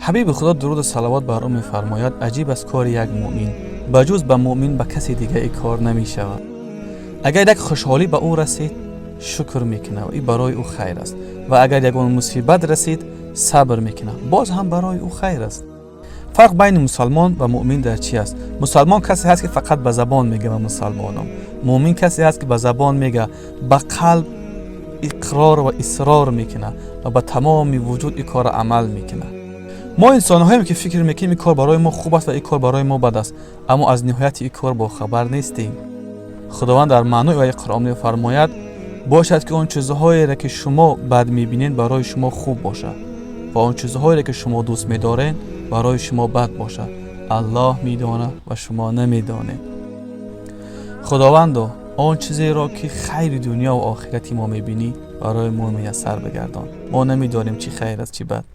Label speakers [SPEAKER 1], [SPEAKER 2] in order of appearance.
[SPEAKER 1] Ҳабиби Худо, дуруду салавот бар ӯ, мефармояд: «Аҷиб аст кори як муъмин, ба ҷуз ба муъмин ба каси дига ин кор намешавад. Агар як хушҳолӣ ба ӯ расид, шукр мекунад ва ин барои ӯ хайр аст, ва агар ягон мусибат расид, сабр мекунад, боз ҳам барои ӯ хайр аст». Фарқ байни мусалмон ва муъмин дар чӣ аст? Мусалмон касе ҳаст, ки фақат ба забон мега «Ман мусалмонам». Муъмин касе ҳаст, ки ба забон мега, ба қалб иқрор ва исрор мекунад ва ба тамоми вуҷуд ин корро амал мекунад. Мо инсонҳоем, ки фикр мекунем, ин кор барои мо хуб аст ва ин кор барои мо бад аст, аммо аз ниҳояти ин кор бохабар нестем. Худованд дар маънои ояи Қуръон мефармояд: «Бошад, ки он чизҳоеро, ки шумо бад мебинед, барои шумо хуб бошад ва он чизҳоеро, ки шумо дӯст медоред, барои шумо бад бошад. Аллоҳ медонад ва шумо намедонед». Худовандо, он чизеро, ки хайри дунё ва охирати мо мебинӣ, барои мо муяссар бигардон. Мо намедонем, чӣ хайр аст, чӣ бад.